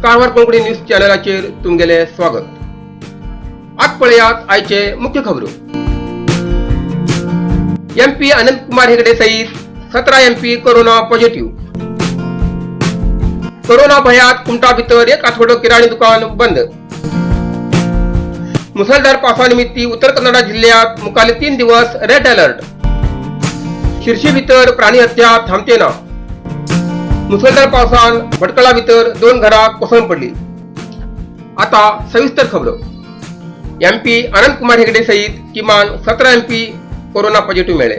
Karwar Konkani news चॅनलाचेर तुमगेलें स्वागत. आज पळयात आयचे मुख्य खबरो. एमपी अनंत कुमार हेगडे सहित 17 एमपी कोरोना पॉझिटिव्ह. कोरोना भयात कुमटा भितर एक आठवडो किराणी दुकान बंद. मुसळधार पावसानिमित्ती उत्तर कन्नडा जिल्ह्यात मुखाले 3 दिवस रेड अलर्ट. शिर्शी भितर प्राणी हत्या थांबते ना. मुसळधार पावसान भटकळा भितर 2 घरां कोसळून पडली. आता सविस्तर खबरो. एमपी अनंत कुमार हेगडे सहित किमान 17 एमपी कोरोना पॉझिटिव्ह मेळ्ळे.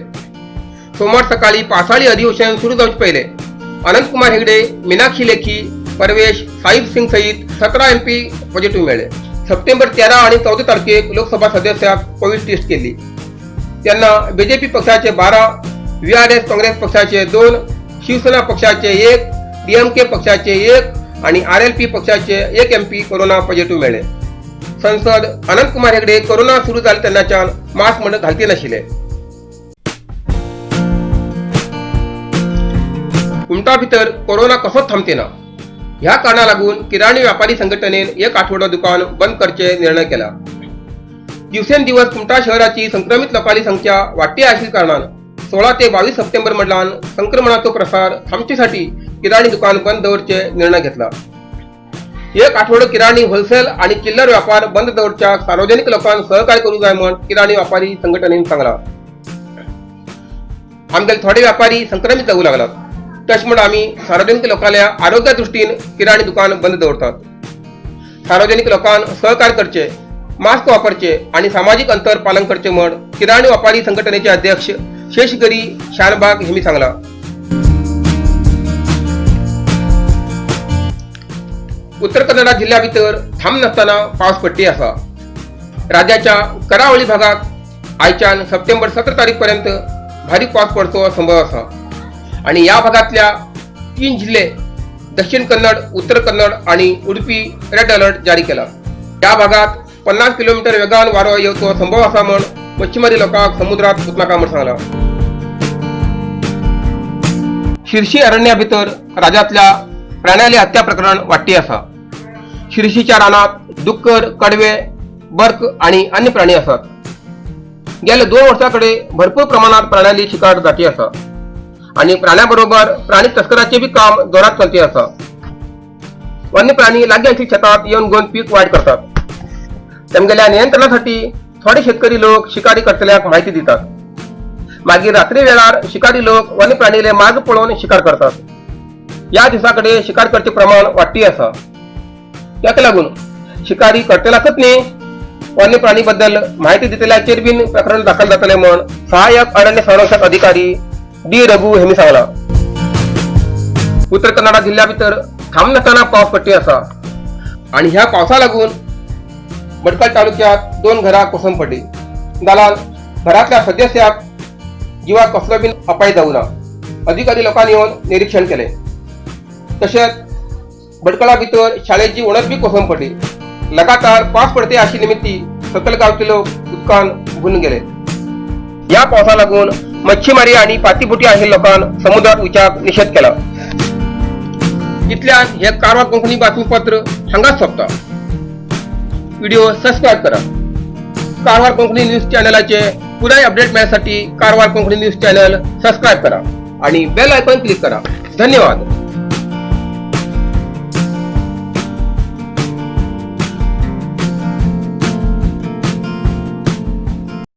सोमवार सकाळी पावसाळी अधिवेशन सुरू जावचे पहिले अनंत कुमार हेगडे, मीनाक्षी लेखी, परवेश साहिब सिंग सहित 17 एमपी पॉझिटिव्ह मेळ्ळे. सप्टेंबर 13 आणि 14 तारखेक लोकसभा सदस्याक कोविड टेस्ट केली तेन्ना बीजेपी पक्षाचे 12, व्हीआरएस काँग्रेस पक्षाचे 2, शिवसेना पक्षाचे 1, डीएमके पक्षाचे 1 आणि आरएलपी पक्षाचे 1 एमपी कोरोना पॉझिटिव्ह मेळ्ळे. संसद अनंत कुमार हेगडे कोरोना सुरू जाले तेन्नाच्यान मास्क म्हण घालती नाशिल्ले. कुमटा भितर कोरोना कसोच थांबते ना. ह्या कारणा लागून किराणी व्यापारी संघटनेन एक आठवडो दुकान बंद करचे निर्णय केला. दिवसेंदिवस कुमटा शहराची संक्रमित लोकांची संख्या वाडटी आशिल्ल्या कारणान 16 ते 22 सप्टेंबर मडलान संक्रमणाचो प्रसार थांबचेसाठी किराणी दुकान बंद दवरचे निर्णय घेतला. एक आठवडो किराणी होलसेल आणि चिल्लर व्यापार बंद दवरच्याक सार्वजनिक लोकांक सहकार्य करूंक जाय म्हण किराणी व्यापारी संघटनेन सांगला. आमगेले थोडे व्यापारी संक्रमित जावू लागलात, तशें म्हण आमी सार्वजनिक लोकांल्या आरोग्या दृष्टीन किराणी दुकान बंद दवरतात. सार्वजनिक लोकांक सहकार्य करचे, मास्क वापरचे आणि सामाजिक अंतर पालन करचे म्हण किराणी व्यापारी संघटनेचे अध्यक्ष शेषगिरी शानबाग हेमी सांगला. उत्तर कन्नडा जिल्ह्या भितर थांब नासतना पावस पडटी आसा. राज्याच्या करावळी भागात आयच्यान सप्टेंबर 17 तारीख पर्यंत भारी पावस पडचो संभव आसा आणि या भागातल्या 3 जिल्हे दक्षिण कन्नड, उत्तर कन्नड आणि उडुपी रेड अलर्ट जारी केला. या भागात 50 किलोमीटर वेगान वारो येवचो संभव आसा म्हण मच्छीमारी लोकांक समुद्रात वचनाका म्हण सांगला. शिर्शी अरण्या भितर राज्यातल्या प्राण्याले हत्या प्रकरण वाडटी आसा. शिर्शीच्या रानात डुक्कर, कडवे, बर्क आणि अन्य प्राणी आसात. गेल्या 2 वर्सां कडेन भरपूर प्रमाणात प्राण्याली शिकार जाती आसा आणि प्राण्याबरोबर प्राणी तस्कराचे बी काम जोरात चलती आसा. वन्य प्राणी लागीं आशिल्ल्या शेतात येवन घेवन पीक वायट करतात. तेमगेल्या नियंत्रणासाठी थोडे शेतकरी लोक शिकारी करतल्याक म्हायती दितात. मागीर रात्री वेळार शिकारी लोक वन्य प्राणीले मार्ग पळोवन शिकार करतात. या दिसा कडेन शिकार करचे प्रमाण वाडटी आसा. ताका लागून शिकारी करतल्याकच न्ही वन्य प्राणी बद्दल म्हायती दितल्याचेर बीन प्रकरण दाखल जातले म्हण सहाय्यक अरण्य संरक्षक अधिकारी डी रघु हेमी सांगला. उत्तर कन्नडा जिल्ह्या भितर थांब नासतना पावस पडटी आसा आणि ह्या पावसा लागून भटकळ तालुक्यात 2 घरां कोसळून पडली. जाल्यार घरांतल्या सदस्याक जिवाक कसलो बीन अपाय जावं ना. अधिकारी लोकांनी येवन निरीक्षण केले. तशेंच भटकळा भितर शाळेची वणत बी कोसळून पडली. लगातार पावस पडते अशी निमित्ती सकल गावचे लोक उदकान बुडून गेले. या पावसा लागून मच्छीमारी आणि पातीबुटी आशिल्ल्या लोकांक समुद्रात वचपाक निषेध केला. इतल्यान हे कारवार कोंकणी बातमीपत्र हांगाच सोंपता. व्हिडिओ सबस्क्राईब करा. कारवार कोंकणी न्यूज चॅनलाचे पुराय अपडेट मेळण्यासाठी Karwar Konkani news channel subscribe करा आणि बेल आयकॉन क्लिक करा. धन्यवाद.